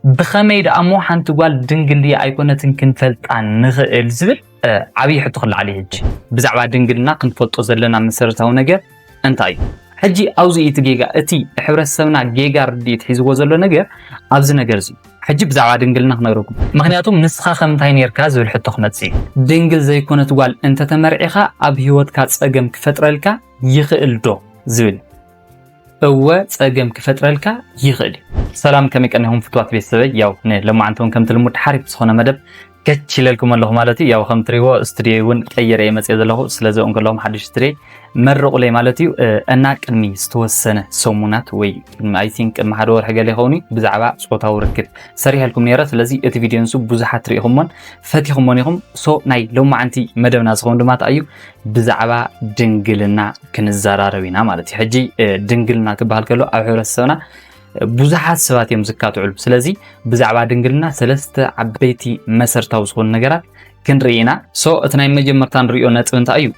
ብኸመይ ደኣ እሞ ሓንቲ ጓል ድንግል ድያ ኣይኮነትን ክንፈልጣ ንኽእል ዝብል ዓብዪ ሕቶ ክለዓል እዩ። ሕጂ ብዛዕባ ድንግልና ክንፈልጦ ዘለና መሰረታዊ ነገር እንታይ እዩ? ሕጂ ኣብዚ እዩ እቲ ጌጋ፣ እቲ ሕብረተሰብና ጌጋ ርድኢት ሒዝዎ ዘሎ ነገር ኣብዚ ነገር እዚ። ሕጂ ብዛዕባ ድንግልና ክነግረኩም፣ ምክንያቱም ንስኻ ከምንታይ ነርካ ዝብል ሕቶ ክመጽእ እዩ። ድንግል ዘይኮነት ጓል እንተተመርዒኻ ኣብ ህይወትካ ጸገም ክፈጥረልካ ይኽእል ዶ ዝብል። እወ ጸገም ክፈጥረልካ ይኽእል እዩ። ሰላም ከመይ ቀኒኹም ፍትዋት ቤተሰበይ፣ ያው ንሎማዓንቲ እውን ከምቲ ልሙድ ሓሪፍ ዝኾነ መደብ ከች ኢለልኩም ኣለኹ ማለት እዩ። ያው ከም ትሪዎ ስቱዲዮ እውን ቀይረ እየ መፅየ ዘለኹ። ስለዚ እውን ከለኹም ሓድሽ ስቱዲዮ መርቑለይ ማለት እዩ። እና ቅድሚ ዝተወሰነ ሰሙናት ወይ I think ቅድሚ ሓደ ወርሒ ገለ ይኸውን እዩ ብዛዕባ ፆታዊ ርክብ ሰሪሐልኩም ነይረ። ስለዚ እቲ ቪድዮ ንሱ ብዙሓት ርኢኹሞን ፈቲኹሞን ኢኹም። ሶ ናይ ሎማዓንቲ መደብና ዝኸውን ድማ እንታይ እዩ? ብዛዕባ ድንግልና ክንዘራረብ ኢና ማለት እዩ። ሕጂ ድንግልና ክበሃል ከሎ ኣብ ሕብረተሰብና ብዙሓት ሰባት እዮም ዝካትዕሉ። ስለዚ ብዛዕባ ድንግልና ሰለስተ ዓበይቲ መሰረታዊ ዝኾኑ ነገራት ክንርኢ ኢና። ሶ እቲ ናይ መጀመርታ ንሪኦ ነጥብ እንታይ እዩ?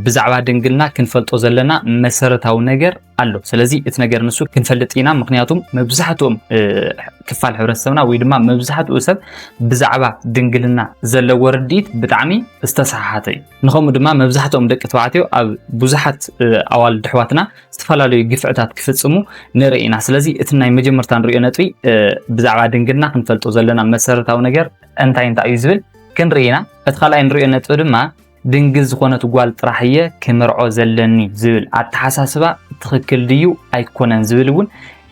ብዛዕባ ድንግልና ክንፈልጦ ዘለና መሰረታዊ ነገር ኣሎ። ስለዚ እቲ ነገር ንሱ ክንፈልጥ ኢና። ምክንያቱም መብዛሕትኦም ክፋል ሕብረተሰብና ወይ ድማ መብዛሕትኡ ሰብ ብዛዕባ ድንግልና ዘለዎ ርድኢት ብጣዕሚ ዝተሰሓሓተ እዩ። ንኸምኡ ድማ መብዛሕትኦም ደቂ ተባዕትዮ ኣብ ብዙሓት ኣዋልድ ኣሕዋትና ዝተፈላለዩ ግፍዕታት ክፍጽሙ ንርኢ ኢና። ስለዚ እቲ ናይ መጀመርታ ንሪኦ ነጥቢ ብዛዕባ ድንግልና ክንፈልጦ ዘለና መሰረታዊ ነገር እንታይ እንታይ እዩ ዝብል ክንርኢ ኢና። እቲ ካልኣይ ንሪኦ ነጥቢ ድማ ድንግል ዝኾነት ጓል ጥራሕ እየ ክምርዖ ዘለኒ ዝብል ኣተሓሳስባ ትኽክል ድዩ ኣይኮነን ዝብል እውን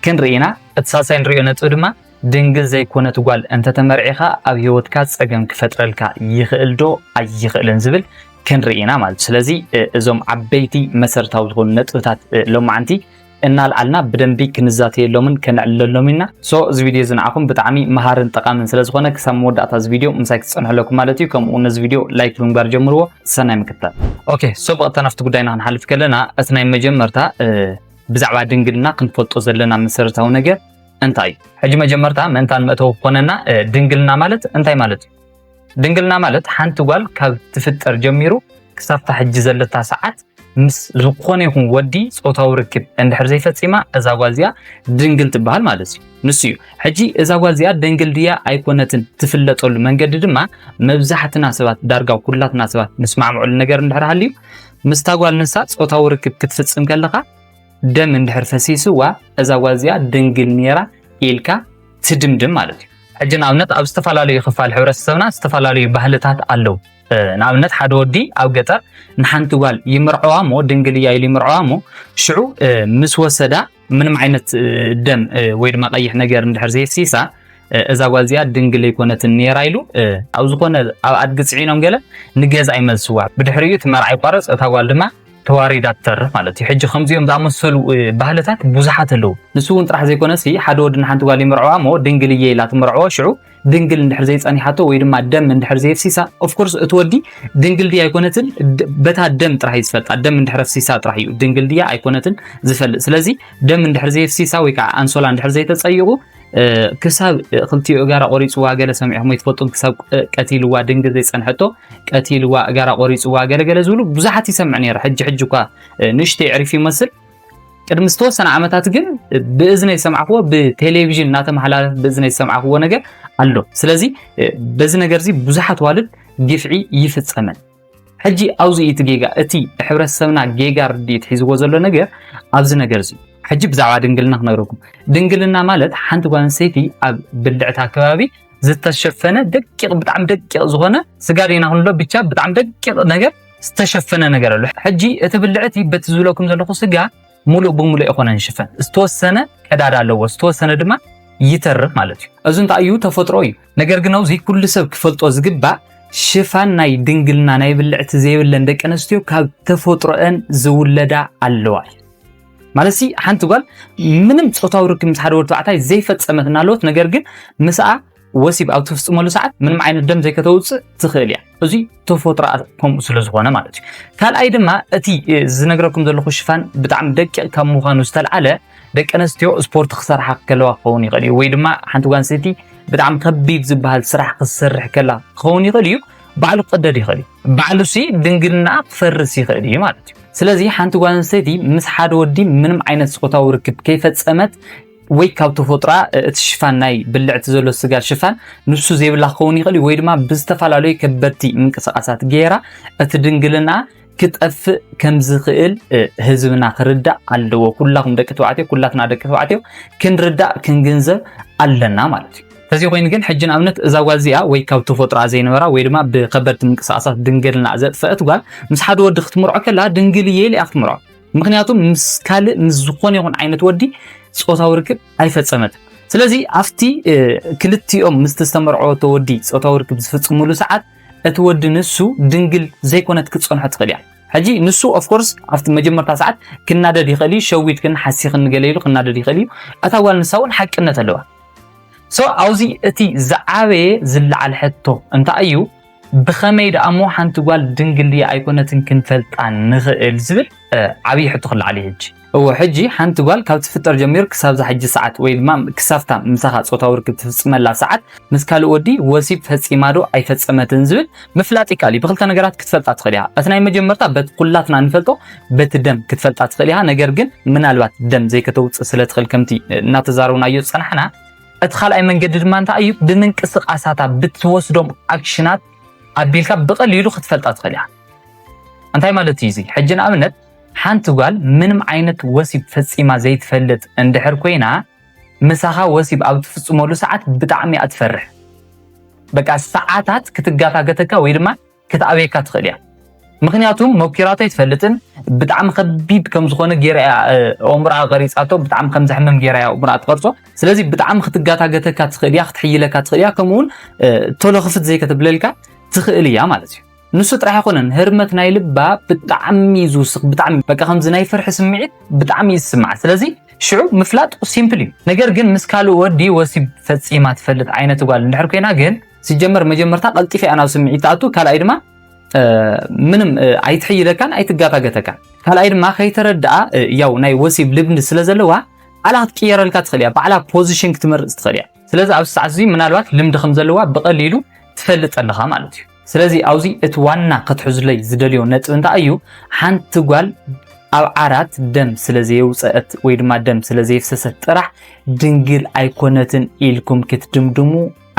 ክንርኢ ኢና። እቲ ሳልሳይ ንሪኦ ነጥቢ ድማ ድንግል ዘይኮነት ጓል እንተተመርዒኻ ኣብ ህይወትካ ጸገም ክፈጥረልካ ይኽእል ዶ ኣይኽእልን ዝብል ክንርኢ ኢና ማለት እዩ። ስለዚ እዞም ዓበይቲ መሰረታዊ ዝኾኑ ነጥብታት ሎማዓንቲ እናልዓልና ብደንቢ ክንዛተየሎምን ከነዕልለሎም ኢና። ሶ እዚ ቪድዮ እዚ ንዓኹም ብጣዕሚ መሃርን ጠቓምን ስለ ዝኾነ ክሳብ መወዳእታ እዚ ቪድዮ ምሳይ ክትጸንሑ ኣለኩም ማለት እዩ። ከምኡ እውን ነዚ ቪድዮ ላይክ ብምግባር ጀምርዎ። ሰናይ ምክትታል። ኦኬ፣ ሶ ብቐጥታ ናብቲ ጉዳይና ክንሓልፍ ከለና እቲ ናይ መጀመርታ ብዛዕባ ድንግልና ክንፈልጦ ዘለና መሰረታዊ ነገር እንታይ እዩ? ሕጂ መጀመርታ ምእንታን መእተዊ ክኾነና ድንግልና ማለት እንታይ ማለት እዩ? ድንግልና ማለት ሓንቲ ጓል ካብ ትፍጠር ጀሚሩ ክሳብታ ሕጂ ዘለታ ሰዓት ምስ ዝኾነ ይኹን ወዲ ጾታዊ ርክብ እንድሕር ዘይፈጺማ እዛ ጓል እዚኣ ድንግል ትበሃል ማለት እዩ። ንሱ እዩ። ሕጂ እዛ ጓል እዚኣ ድንግል ድያ ኣይኮነትን ትፍለጠሉ መንገዲ ድማ መብዛሕትና ሰባት ዳርጋ ኩላትና ሰባት ንስማዕምዑሉ ነገር እንድሕር ሃልዩ ምስታ ጓል ንሳ ጾታዊ ርክብ ክትፍጽም ከለኻ ደም እንድሕር ፈሲስዋ እዛ ጓል እዚኣ ድንግል ነይራ ኢልካ ትድምድም ማለት እዩ። ሕጂ ንኣብነት ኣብ ዝተፈላለዩ ክፋል ሕብረተሰብና ዝተፈላለዩ ባህልታት ኣለዉ። ንኣብነት ሓደ ወዲ ኣብ ገጠር ንሓንቲ ጓል ይምርዐዋ እሞ ድንግል እያ ኢሉ ይምርዐዋ እሞ ሽዑ ምስ ወሰዳ ምንም ዓይነት ደም ወይ ድማ ቀይሕ ነገር እንድሕር ዘየፍሲሳ እዛ ጓል እዚኣ ድንግል ኣይኮነትን ነይራ ኢሉ ኣብ ዝኾነ ኣብ ኣድጊ ፅዒኖም ገለ ንገዛ ይመልስዋ። ብድሕሪኡ እቲ መርዓ ይቋረፅ፣ እታ ጓል ድማ ተዋሪዳ ትተርፍ ማለት እዩ። ሕጂ ከምዚኦም ዝኣመሰሉ ባህልታት ብዙሓት ኣለዉ። ንሱ እውን ጥራሕ ዘይኮነሲ ሓደ ወዲ ንሓንቲ ጓል ይምርዐዋ እሞ ድንግል እየ ኢላ ትምርዐዎ ሽዑ ድንግል እንድሕር ዘይጸኒሓቶ ወይ ድማ ደም እንድሕር ዘየፍሲሳ of course እቲ ወዲ ድንግል ድያ ኣይኮነትን በታ ደም ጥራሕ እዩ ዝፈልጣ። ደም እንድሕር ኣፍሲሳ ጥራሕ እዩ ድንግል ድያ ኣይኮነትን ዝፈልጥ። ስለዚ ደም እንድሕር ዘየፍሲሳ ወይ ከዓ ኣንሶላ እንድሕር ዘይተጸይቑ ክሳብ ክልቲኡ እጋራ ቆሪፅዋ ገለ ሰሚዕኹም ኣይትፈልጡን። ክሳብ ቀቲልዋ ድንግል ዘይፀንሐቶ ቀቲልዋ እጋራ ቆሪፅዋ ገለገለ ዝብሉ ብዙሓት ይሰምዕ ነይረ። ሕጂ ሕጂ እኳ ንእሽተይ ዕሪፍ ይመስል። ቅድሚ ዝተወሰነ ዓመታት ግን ብእዝነይ ዝሰማዕክዎ ብቴሌቪዥን እናተመሓላለፍ ብእዝነይ ዝሰማዕክዎ ነገር ኣሎ። ስለዚ በዚ ነገር እዚ ብዙሓት ዋልድ ግፍዒ ይፍፀመን። ሕጂ ኣብዚ እዩ እቲ ጌጋ፣ እቲ ሕብረተሰብና ጌጋ ርድኢት ሒዝዎ ዘሎ ነገር ኣብዚ ነገር እዚ። ሕጂ ብዛዕባ ድንግልና ክነግረኩም። ድንግልና ማለት ሓንቲ ጓል ኣንስተይቲ ኣብ ብልዕታ ከባቢ ዝተሸፈነ ደቂቕ፣ ብጣዕሚ ደቂቕ ዝኾነ ስጋ ዲና ክንብሎ ብቻ ብጣዕሚ ደቂቕ ነገር ዝተሸፈነ ነገር ኣሎ። ሕጂ እቲ ብልዕቲ በቲ ዝብለኩም ዘለኹ ስጋ ሙሉእ ብሙሉእ ኣይኮነን ሽፈን፣ ዝተወሰነ ቀዳዳ ኣለዎ፣ ዝተወሰነ ድማ ይተርፍ ማለት እዩ። እዚ እንታይ እዩ? ተፈጥሮ እዩ። ነገር ግን ኣብዚ ኩሉ ሰብ ክፈልጦ ዝግባእ ሽፋን ናይ ድንግልና ናይ ብልዕቲ ዘይብለን ደቂ ኣንስትዮ ካብ ተፈጥሮአን ዝውለዳ ኣለዋ እዩ። ማለት ሲ ሓንቲ ጓል ምንም ጾታዊ ርክብ ምስ ሓደ ወዲ ተባዕታይ ዘይፈጸመት እናለወት ነገር ግን ምስኣ ወሲብ ኣብ ትፍጽመሉ ሰዓት ምንም ዓይነት ደም ዘይከተውጽእ ትኽእል እያ። እዚ ተፈጥሮኣ ከምኡ ስለ ዝኾነ ማለት እዩ። ካልኣይ ድማ እቲ ዝነግረኩም ዘለኹ ሽፋን ብጣዕሚ ደቂቕ ካብ ምዃኑ ዝተልዓለ ደቂ ኣንስትዮ ስፖርት ክሰርሓ ከለዋ ክኸውን ይኽእል እዩ፣ ወይ ድማ ሓንቲ ጓል ኣንስተይቲ ብጣዕሚ ከቢድ ዝበሃል ስራሕ ክትሰርሕ ከላ ክኸውን ይኽእል እዩ። ባዕሉ ክቕደድ ይኽእል እዩ። ባዕሉ ሲ ድንግልና ክፈርስ ይኽእል እዩ ማለት እዩ። ስለዚ ሓንቲ ጓል ኣንስተይቲ ምስ ሓደ ወዲ ምንም ዓይነት ጾታዊ ርክብ ከይፈጸመት ወይ ካብ ተፈጥሮኣ እቲ ሽፋን ናይ ብልዕቲ ዘሎ ስጋ ሽፋን ንሱ ዘይብላ ክኸውን ይኽእል እዩ፣ ወይ ድማ ብዝተፈላለዩ ከበድቲ ምንቅስቃሳት ገይራ እቲ ድንግልና ክጠፍእ ከም ዝኽእል ህዝብና ክርዳእ ኣለዎ። ኩላኹም ደቂ ተባዕትዮ፣ ኩላትና ደቂ ተባዕትዮ ክንርዳእ ክንግንዘብ ኣለና ማለት እዩ። ተዚ ኮይኑ ግን ሕጂ ንኣብነት እዛ ጓል እዚኣ ወይ ካብ ተፈጥሮኣ ዘይነበራ ወይ ድማ ብከበድቲ ምንቅስቃሳት ድንግልና ዘጥፈአት ጓል ምስ ሓደ ወዲ ክትምርዖ ከላ ድንግል እየ ኢላ ክትምርዖ። ምክንያቱ ምስ ካልእ ምስ ዝኾነ ይኹን ዓይነት ወዲ ጾታዊ ርክብ ኣይፈጸመትን። ስለዚ ኣብቲ ክልቲኦም ምስቲ ዝተመርዐወቶ ወዲ ጾታዊ ርክብ ዝፍጽሙሉ ሰዓት እቲ ወዲ ንሱ ድንግል ዘይኮነት ክትጸንሖ ትኽእል እያ። ሕጂ ንሱ of course ኣብቲ መጀመርታ ሰዓት ክናደድ ይኽእል እዩ፣ ሸዊድክን ሓሲኽን ገለ ኢሉ ክናደድ ይኽእል እዩ። እታ ጓል ንሳ እውን ሓቅነት ኣለዋ። So ኣብዚ እቲ ዝዓበየ ዝለዓል ሕቶ እንታይ እዩ? ብኸመይ ደኣ እሞ ሓንቲ ጓል ድንግል ድያ ኣይኮነትን ክንፈልጣ ንኽእል ዝብል ዓብዪ ሕቶ ክለዓል እዩ ሕጂ። እወ፣ ሕጂ ሓንቲ ጓል ካብ ትፍጠር ጀሚሩ ክሳብዛ ሕጂ ሰዓት ወይ ድማ ክሳብታ ምሳኻ ጾታዊ ርክብ ትፍጽመላ ሰዓት ምስ ካልእ ወዲ ወሲብ ፈጺማ ዶ ኣይፈጸመትን ዝብል ምፍላጥ ይከኣል እዩ። ብክልተ ነገራት ክትፈልጣ ትኽእል እያ። እቲ ናይ መጀመርታ በቲ ኩላትና ንፈልጦ በቲ ደም ክትፈልጣ ትኽእል እያ። ነገር ግን ምናልባት ደም ዘይከተውጽእ ስለ ትኽእል ከምቲ እናተዛረብናዮ ዝጸናሕና፣ እቲ ካልኣይ መንገዲ ድማ እንታይ እዩ? ብምንቅስቃሳታ ብትወስዶም ኣክሽናት ኣቢልካ ብቐሊሉ ክትፈልጣ ትኽእል እያ። እንታይ ማለት እዩ እዚ? ሕጂ ንኣብነት ሓንቲ ጓል ምንም ዓይነት ወሲብ ፈጺማ ዘይትፈልጥ እንድሕር ኮይና ምሳኻ ወሲብ ኣብ ትፍጽመሉ ሰዓት ብጣዕሚ እያ ትፈርሕ። በቃ ሰዓታት ክትጋታገተካ ወይ ድማ ክትኣብየካ ትኽእል እያ። ምክንያቱም መኪራቶ ኣይትፈልጥን፣ ብጣዕሚ ከቢድ ከም ዝኾነ ገይራ እያ ኣእምሮኣ ቀሪጻቶ፣ ብጣዕሚ ከም ዘሕምም ገይራ እያ ኣእምሮኣ ትቐርጾ። ስለዚ ብጣዕሚ ክትጋታገተካ ትኽእል እያ፣ ክትሕይለካ ትኽእል እያ፣ ከምኡ እውን ቶሎ ክፍት ዘይከተብለልካ ትኽእል እያ ማለት እዩ። ንሱ ጥራሕ ኣይኮነን፣ ህርመት ናይ ልባ ብጣዕሚ እዩ ዝውስኽ፣ ብጣዕሚ በቃ ከምዚ ናይ ፍርሒ ስምዒት ብጣዕሚ እዩ ዝስምዓ። ስለዚ ሽዑ ምፍላጥ ሲምፕል እዩ። ነገር ግን ምስ ካልእ ወዲ ወሲብ ፈጺማ ትፈልጥ ዓይነት ጓል እንድሕር ኮይና ግን ሲጀመር መጀመርታ ቀልጢፋ እያ ናብ ስምዒት ትኣቱ፣ ካልኣይ ድማ ምንም ኣይትሕይለካን ኣይትጋታገተካን። ካልኣይ ድማ ከይተረድኣ ያው ናይ ወሲብ ልምዲ ስለ ዘለዋ ባዕላ ክትቅየረልካ ትኽእል እያ፣ ባዕላ ፖዚሽን ክትመርጽ ትኽእል እያ። ስለዚ ኣብዚ ሰዓት እዚ ምናልባት ልምዲ ከም ዘለዋ ብቐሊሉ ትፈልጥ ኣለኻ ማለት እዩ። ስለዚ ኣብዚ እቲ ዋና ክትሕዙለይ ዝደልዮ ነጥቢ እንታይ እዩ? ሓንቲ ጓል ኣብ ዓራት ደም ስለ ዘየውፀአት ወይ ድማ ደም ስለ ዘየፍሰሰት ጥራሕ ድንግል ኣይኮነትን ኢልኩም ክትድምድሙ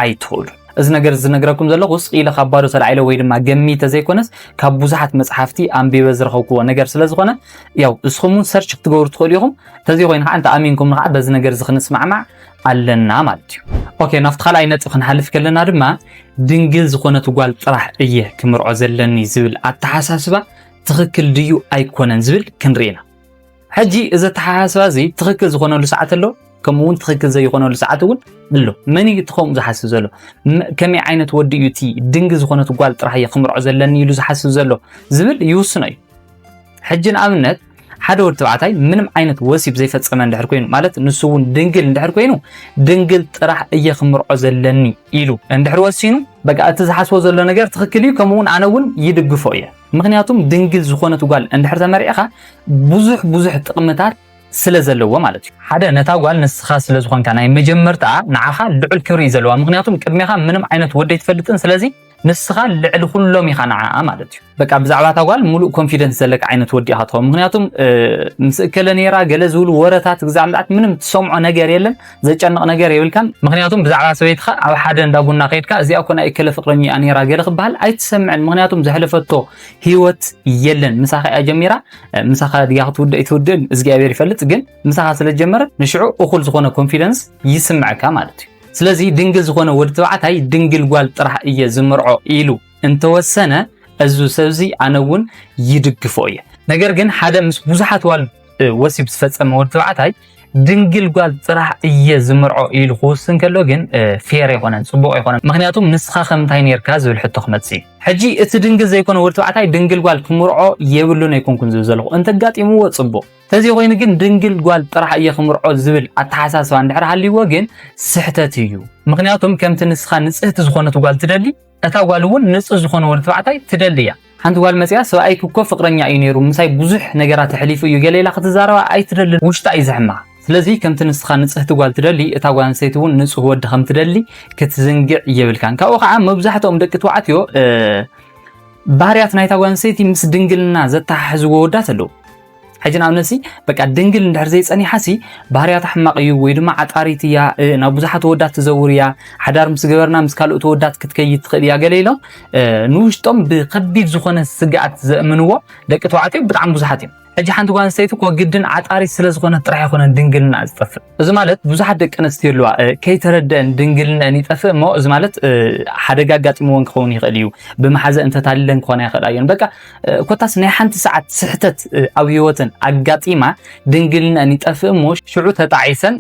ኣይትኽእሉ። እዚ ነገር ዝነግረኩም ዘለኹ ስቕ ኢለ ካብ ባዶ ተላዒለ ወይ ድማ ገሚተ ዘይኮነስ ካብ ብዙሓት መፅሓፍቲ ኣንቢበ ዝረኸብክዎ ነገር ስለ ዝኾነ ያው እስኹም እውን ሰርች ክትገብሩ ትኽእሉ ኢኹም። ተዘይኮይኑ ከዓ እንተ ኣሚንኩም ከዓ በዚ ነገር እዚ ክንስማዕማዕ ኣለና ማለት እዩ። ኦኬ፣ ናብቲ ካልኣይ ነጥብ ክንሓልፍ ከለና ድማ ድንግል ዝኾነት ጓል ጥራሕ እየ ክምርዖ ዘለኒ ዝብል ኣተሓሳስባ ትኽክል ድዩ ኣይኮነን ዝብል ክንርኢ ኢና። ሕጂ እዚ ኣተሓሳስባ እዚ ትኽክል ዝኾነሉ ሰዓት ኣሎ፣ ከምኡ እውን ትኽክል ዘይኾነሉ ሰዓት እውን ኣሎ። መን እዩ እቲ ከምኡ ዝሓስብ ዘሎ? ከመይ ዓይነት ወዲ እዩ እቲ ድንግል ዝኾነት ጓል ጥራሕ እየ ክምርዖ ዘለኒ ኢሉ ዝሓስብ ዘሎ ዝብል ይውስኖ እዩ። ሕጂ ንኣብነት ሓደ ወዲ ተባዕታይ ምንም ዓይነት ወሲብ ዘይፈጸመ እንድሕር ኮይኑ፣ ማለት ንሱ እውን ድንግል እንድሕር ኮይኑ፣ ድንግል ጥራሕ እየ ክምርዖ ዘለኒ ኢሉ እንድሕር ወሲኑ፣ በቃ እቲ ዝሓስቦ ዘሎ ነገር ትኽክል እዩ፣ ከምኡ እውን ኣነ እውን ይድግፎ እየ። ምክንያቱም ድንግል ዝኾነት ጓል እንድሕር ተመሪዕኻ ብዙሕ ብዙሕ ጥቕምታት ስለ ዘለዎ ማለት እዩ። ሓደ ነታ ጓል ንስኻ ስለ ዝኾንካ ናይ መጀመርታ ንዓኻ ልዑል ክብሪ እዩ ዘለዋ። ምክንያቱም ቅድሜኻ ምንም ዓይነት ወዲ ኣይትፈልጥን። ስለዚ ንስኻ ልዕሊ ኩሎም ኢኻ ንዓኣ ማለት እዩ። በቃ ብዛዕባ እታ ጓል ሙሉእ ኮንፊደንስ ዘለካ ዓይነት ወዲ ኢኻ ትኸውን። ምክንያቱም ምስ እከለ ነይራ ገለ ዝብሉ ወረታት ግዛዕ ምልኣት ምንም ትሰምዖ ነገር የለን፣ ዘጨንቕ ነገር የብልካን። ምክንያቱም ብዛዕባ ሰበይትኻ ኣብ ሓደ እንዳ ቡና ከይድካ እዚኣ እኮ ናይ እከለ ፍቅረኛኣ ነይራ ገለ ክበሃል ኣይትሰምዕን። ምክንያቱም ዘሕለፈቶ ህይወት የለን። ምሳኻ እያ ጀሚራ፣ ምሳኻ ድያ ክትውድእ ኣይትውድእን እግዚኣብሔር ይፈልጥ። ግን ምሳኻ ስለ ጀመረት ንሽዑ እኹል ዝኾነ ኮንፊደንስ ይስምዐካ ማለት እዩ። ስለዚ ድንግል ዝኾነ ወዲ ተባዕታይ ድንግል ጓል ጥራሕ እየ ዝምርዖ ኢሉ እንተወሰነ እዚ ሰብ እዚ ኣነ እውን ይድግፎ እየ። ነገር ግን ሓደ ምስ ብዙሓት ጓል ወሲብ ዝፈጸመ ወዲ ተባዕታይ ድንግል ጓል ጥራሕ እየ ዝምርዖ ኢሉ ክውስን ከሎ ግን ፌር ኣይኮነን፣ ጽቡቕ ኣይኮነን። ምክንያቱም ንስኻ ከምንታይ ነርካ ዝብል ሕቶ ክመጽእ እዩ። ሕጂ እቲ ድንግል ዘይኮነ ወዲ ተባዕታይ ድንግል ጓል ክምርዖ የብሉን ኣይኮንኩን ዝብል ዘለኹ፣ እንተጋጢምዎ ጽቡቕ። ተዘይኮይኑ ግን ድንግል ጓል ጥራሕ እየ ክምርዖ ዝብል ኣተሓሳስባ እንድሕር ሃልይዎ ግን ስሕተት እዩ። ምክንያቱም ከምቲ ንስኻ ንጽህቲ ዝኾነት ጓል ትደሊ፣ እታ ጓል እውን ንጹህ ዝኾነ ወዲ ተባዕታይ ትደሊ እያ። ሓንቲ ጓል መጺኣ ሰብኣይኪ እኮ ፍቅረኛ እዩ ነይሩ፣ ምሳይ ብዙሕ ነገራት ኣሕሊፉ እዩ ገለ ኢላ ክትዛረባ ኣይትደልን፣ ውሽጣ እዩ ዝሕማ። ስለዚ ከምቲ ንስኻ ንጽህቲ ጓል ትደሊ፣ እታ ጓል ኣንስተይቲ እውን ንጹህ ወዲ ከም ትደሊ ክትዝንግዕ የብልካን። ካብኡ ከዓ መብዛሕትኦም ደቂ ተባዕትዮ ባህርያት ናይታ ጓል ኣንስተይቲ ምስ ድንግልና ዘተሓሕዝዎ ወዳት ኣለዉ። ሕጂ ንኣብነት ሲ በቃ ድንግል እንድሕር ዘይጸኒሓ ሲ ባህርያታ ሕማቕ እዩ ወይ ድማ ዓጣሪት እያ፣ ናብ ብዙሓት ወዳት ትዘውር እያ፣ ሓዳር ምስ ገበርና ምስ ካልኦት ወዳት ክትከይድ ትኽእል እያ ገለ ኢሎም ንውሽጦም ብከቢድ ዝኾነ ስግኣት ዘእምንዎ ደቂ ተባዕትዮ ብጣዕሚ ብዙሓት እዮም። ሕጂ ሓንቲ ጓል ኣንስተይቲ እኮ ግድን ዓጣሪት ስለ ዝኾነት ጥራሕ ኣይኮነን ድንግልና ዝጠፍእ። እዚ ማለት ብዙሓት ደቂ ኣንስትዮ ኣለዋ ከይተረደአን ድንግልነን ይጠፍእ እሞ እዚ ማለት ሓደጋ ኣጋጢምዎን ክኸውን ይኽእል እዩ። ብመሓዘ እንተታሊለን ክኾና ይኽእላ እየን። በቃ ኮታስ ናይ ሓንቲ ሰዓት ስሕተት ኣብ ህይወተን ኣጋጢማ ድንግልነን ይጠፍእ እሞ ሽዑ ተጣዒሰን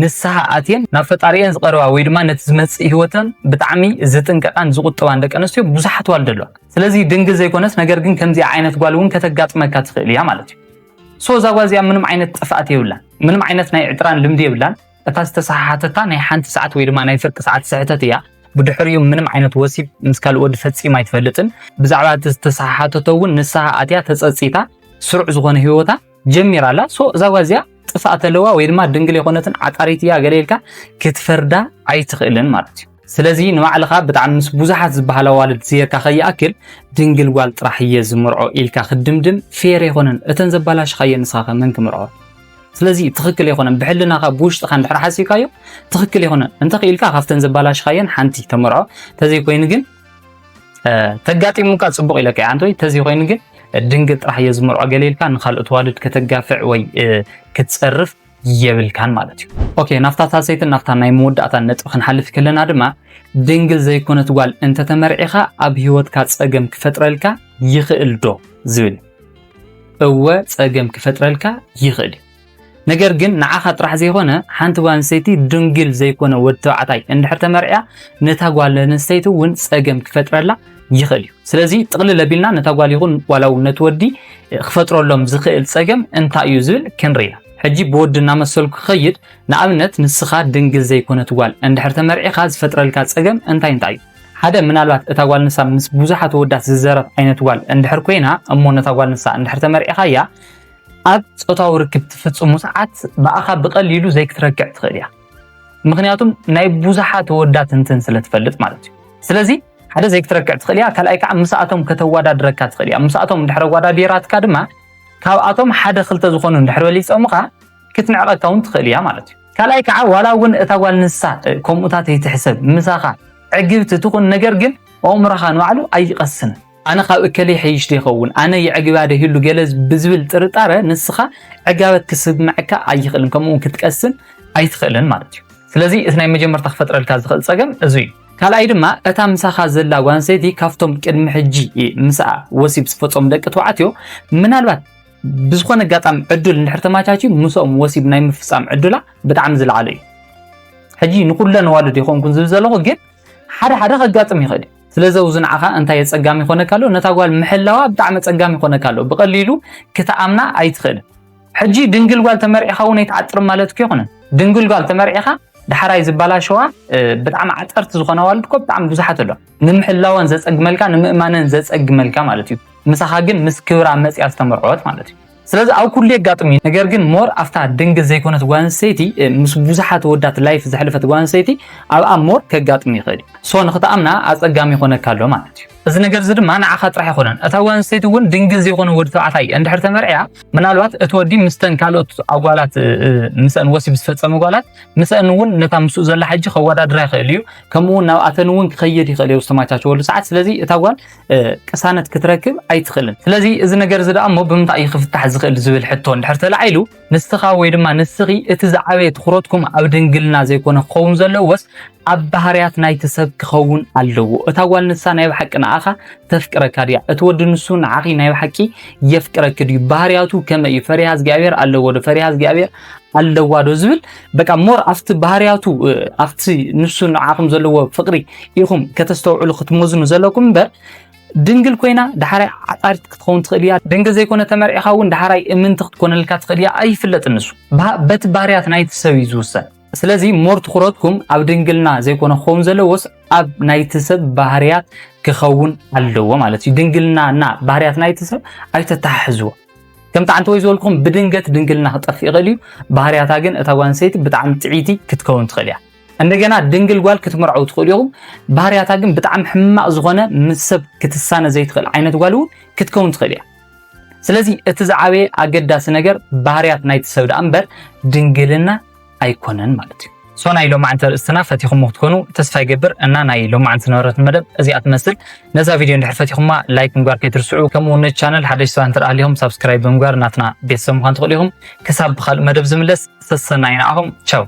ንስሓ ኣትየን ናብ ፈጣሪኤን ዝቐርባ ወይ ድማ ነቲ ዝመጽእ ህይወተን ብጣዕሚ ዝጥንቀቓን ዝቑጥባን ደቂ ኣንስትዮ ብዙሓት ዋልደ ኣለዋ። ስለዚ ድንግል ዘይኮነስ ነገር ግን ከምዚኣ ዓይነት ጓል እውን ከተጋጥመካ ትኽእል እያ ማለት እዩ። ሶ እዛ ጓል እዚኣ ምንም ዓይነት ጥፍኣት የብላን፣ ምንም ዓይነት ናይ ዕጥራን ልምዲ የብላን። እታ ዝተሰሓሓተታ ናይ ሓንቲ ሰዓት ወይ ድማ ናይ ፍርቂ ሰዓት ስሕተት እያ። ብድሕሪኡ ምንም ዓይነት ወሲብ ምስ ካልእ ወዲ ፈጺማ ኣይትፈልጥን። ብዛዕባ እቲ ዝተሰሓሓተቶ እውን ንስሓ ኣትያ ተጸጺታ ስሩዕ ዝኾነ ህይወታ ጀሚራ ኣላ። ሶ እዛ ጓል እዚኣ ጥፍኣት ኣለዋ ወይ ድማ ድንግል የኾነትን ዓጣሪት እያ ገለ ኢልካ ክትፈርዳ ኣይትኽእልን ማለት እዩ። ስለዚ ንባዕልኻ ብጣዕሚ ምስ ብዙሓት ዝበሃል ኣዋልድ ዝየካ ከይኣክል ድንግል ጓል ጥራሕ እየ ዝምርዖ ኢልካ ክትድምድም ፌር ኣይኮነን። እተን ዘባላሽኻየን ንስኻ ከ መን ክምርዖ? ስለዚ ትኽክል ኣይኮነን። ብሕልናኻ ብውሽጥኻ እንድሕር ሓሲብካዮ ትኽክል ኣይኮነን። እንተኽኢልካ ካብተን ዘባላሽኻየን ሓንቲ ተመርዖ። ተዘይኮይኑ ግን ተጋጢሙካ ጽቡቕ ኢለካ እየ ኣንቶይ። ተዘይኮይኑ ግን ድንግል ጥራሕ እየ ዝመርዖ ገለ ኢልካ ንኻልኦት ዋልድ ከተጋፍዕ ወይ ክትጸርፍ የብልካን ማለት እዩ። ኦኬ፣ ናብታ ሳልሰይትን ናብታ ናይ መወዳእታን ነጥቢ ክንሓልፍ ከለና ድማ ድንግል ዘይኮነት ጓል እንተተመርዒኻ ኣብ ህይወትካ ጸገም ክፈጥረልካ ይኽእል ዶ ዝብል። እወ ጸገም ክፈጥረልካ ይኽእል እዩ። ነገር ግን ንዓኻ ጥራሕ ዘይኮነ ሓንቲ ጓል ኣንስተይቲ ድንግል ዘይኮነ ወዲ ተባዕታይ እንድሕር ተመርዕያ ነታ ጓል ኣንስተይቲ እውን ጸገም ክፈጥረላ ይኽእል እዩ። ስለዚ ጥቕልል ኣቢልና ነታ ጓል ይኹን ዋላ እውን ነቲ ወዲ ክፈጥረሎም ዝኽእል ጸገም እንታይ እዩ ዝብል ክንርኢ ኢና። ሕጂ ብወዲ እናመሰልኩ ክኸይድ ንኣብነት ንስኻ ድንግል ዘይኮነት ጓል እንድሕር ተመርዒኻ ዝፈጥረልካ ጸገም እንታይ እንታይ እዩ? ሓደ ምናልባት እታ ጓል ንሳ ምስ ብዙሓት ወዳት ዝዘረት ዓይነት ጓል እንድሕር ኮይና እሞ ነታ ጓል ንሳ እንድሕር ተመርዒኻያ ኣብ ጾታዊ ርክብ ትፍጽሙ ሰዓት ብኣኻ ብቐሊሉ ዘይክትረክዕ ትኽእል እያ። ምኽንያቱም ናይ ብዙሓት ወዳት እንትን ስለ ትፈልጥ ማለት እዩ። ስለዚ ሓደ ዘይክትረክዕ ትኽእል እያ፣ ካልኣይ ከዓ ምስኣቶም ከተወዳድረካ ትኽእል እያ። ምስኣቶም እንድሕር ኣወዳዲራትካ ድማ ካብኣቶም ሓደ ክልተ ዝኾኑ እንድሕር በሊጾምኻ ክትንዕቐካ እውን ትኽእል እያ ማለት እዩ። ካልኣይ ከዓ ዋላ እውን እታ ጓል ንሳ ከምኡታት ኣይትሕሰብ፣ ምሳኻ ዕግብቲ ትኹን፣ ነገር ግን ኣእምሮኻ ንባዕሉ ኣይቐስንን። ኣነ ካብ እከለይ ይሐይሽ ዶ ይኸውን፣ ኣነ የዕግባ ዶ ይህሉ ገለ ብዝብል ጥርጣረ ንስኻ ዕጋበት ክስምዐካ ኣይኽእልን፣ ከምኡ እውን ክትቀስን ኣይትኽእልን ማለት እዩ። ስለዚ እቲ ናይ መጀመርታ ክፈጥረልካ ዝኽእል ጸገም እዚ እዩ። ካልኣይ ድማ እታ ምሳኻ ዘላ ጓል ኣንስተይቲ ካብቶም ቅድሚ ሕጂ ምስኣ ወሲብ ዝፈጸሙ ደቂ ተባዕትዮ ምናልባት ብዝኾነ ኣጋጣሚ ዕድል እንድሕር ተማቻችዩ ምስኦም ወሲብ ናይ ምፍጻም ዕድላ ብጣዕሚ ዝለዓለ እዩ። ሕጂ ንኩለን ኣዋልድ ይኾንኩን ዝብል ዘለኹ ግን ሓደ ሓደ ከጋጥም ይኽእል እዩ። ስለዚ ኣብዚ ንዓኻ እንታይ ኣጸጋሚ ይኾነካ ኣሎ? ነታ ጓል ምሕላዋ ብጣዕሚ ኣጸጋሚ ይኾነካ ኣሎ። ብቐሊሉ ክትኣምና ኣይትኽእልን። ሕጂ ድንግል ጓል ተመርዒኻ እውን ኣይትዓጥርም ማለት እኮ ኣይኮነን። ድንግል ጓል ተመርዒኻ ዳሕራይ ዝበላሸዋ ብጣዕሚ ዓጠርቲ ዝኾና ኣዋልድ እኮ ብጣዕሚ ብዙሓት ኣለዋ። ንምሕላወን ዘጸግመልካ ንምእማነን ዘጸግመልካ ማለት እዩ። ምሳኻ ግን ምስ ክብራ መጽያ ዝተመርዐወት ማለት እዩ። ስለዚ ኣብ ኩሉ የጋጥም እዩ። ነገር ግን ሞር ኣብታ ድንግል ዘይኮነት ጓል ኣንስተይቲ ምስ ብዙሓት ወዳት ላይፍ ዘሕለፈት ጓል ኣንስተይቲ ኣብኣ ሞር ከጋጥም ይኽእል እዩ። ሶ ንክትኣምና ኣጸጋሚ ይኾነካ ኣሎ ማለት እዩ። እዚ ነገር እዚ ድማ ንዓኻ ጥራሕ ኣይኮነን። እታ ጓል ኣንስተይቲ እውን ድንግል ዘይኮነ ወዲ ተባዕታይ እንድሕር ተመርዕያ ምናልባት እቲ ወዲ ምስተን ካልኦት ኣጓላት ምስአን ወሲብ ዝፈጸመ ጓላት ምስአን እውን ነታ ምስኡ ዘላ ሕጂ ከወዳድራ ይኽእል እዩ። ከምኡ እውን ናብኣተን እውን ክኸይድ ይኽእል እዩ ዝተማቻቸወሉ ሰዓት። ስለዚ እታ ጓል ቅሳነት ክትረክብ ኣይትኽእልን። ስለዚ እዚ ነገር እዚ ደኣ እሞ ብምንታይ እዩ ክፍታሕ ዝኽእል ዝብል ሕቶ እንድሕር ተላዒሉ ንስኻ ወይ ድማ ንስኺ እቲ ዝዓበየ ትኹረትኩም ኣብ ድንግልና ዘይኮነ ክኸውን ዘለዎስ ኣብ ባህርያት ናይቲ ሰብ ክኸውን ኣለዎ። እታ ጓል ንሳ ናይ ብሓቂ ንኣኻ ተፍቅረካ ድያ? እቲ ወዲ ንሱ ንዓኺ ናይ ብሓቂ የፍቅረኪ ድዩ? ባህርያቱ ከመይ እዩ? ፈሪሃ እግዚኣብሔር ኣለዎ ዶ? ፈሪሃ እግዚኣብሔር ኣለዋ ዶ ዝብል በቃ ሞር ኣብቲ ባህርያቱ ኣብቲ ንሱ ንዓኹም ዘለዎ ፍቅሪ ኢኹም ከተስተውዕሉ ክትመዝኑ ዘለኩም እምበር ድንግል ኮይና ዳሕራይ ዓጣሪት ክትኸውን ትኽእል እያ። ድንግል ዘይኮነ ተመርዒኻ እውን ዳሕራይ እምንቲ ክትኮነልካ ትኽእል እያ። ኣይፍለጥን ንሱ በቲ ባህርያት ናይቲ ሰብ እዩ ዝውሰን። ስለዚ ሞር ትኹረትኩም ኣብ ድንግልና ዘይኮነ ክኸውን ዘለዎስ ኣብ ናይቲ ሰብ ባህርያት ክኸውን ኣለዎ ማለት እዩ። ድንግልና እና ባህርያት ናይቲ ሰብ ኣይተተሓሕዝዎ። ከምቲ ዓንተወይ ዝበልኩም ብድንገት ድንግልና ክጠፍእ ይኽእል እዩ። ባህርያታ ግን እታ ጓል ኣንስተይቲ ብጣዕሚ ጥዕይቲ ክትከውን ትኽእል እያ። እንደገና ድንግል ጓል ክትምርዐው ትኽእሉ ኢኹም። ባህርያታ ግን ብጣዕሚ ሕማቕ ዝኾነ ምስ ሰብ ክትሳነ ዘይትኽእል ዓይነት ጓል እውን ክትከውን ትኽእል እያ። ስለዚ እቲ ዝዓበየ ኣገዳሲ ነገር ባህርያት ናይቲ ሰብ ደኣ እምበር ድንግልና ኣይኮነን ማለት እዩ። ሶ ናይ ሎማዓንቲ ኣርእስትና ፈቲኹሞ ክትኮኑ ተስፋ ይገብር። እና ናይ ሎማዓንቲ ነበረት መደብ እዚኣ ትመስል። ነዛ ቪድዮ እንድሕር ፈቲኹማ ላይክ ምግባር ከይትርስዑ፣ ከምኡ እውን ነቲ ቻነል ሓደሽ ሰባት እንተ ደኣ ሃሊኹም ሳብስክራይብ ብምግባር ናትና ቤተሰብ ምዃን ትኽእሉ ኢኹም። ክሳብ ብኻልእ መደብ ዝምለስ ሰሰናይ ንዓኹም። ቻው።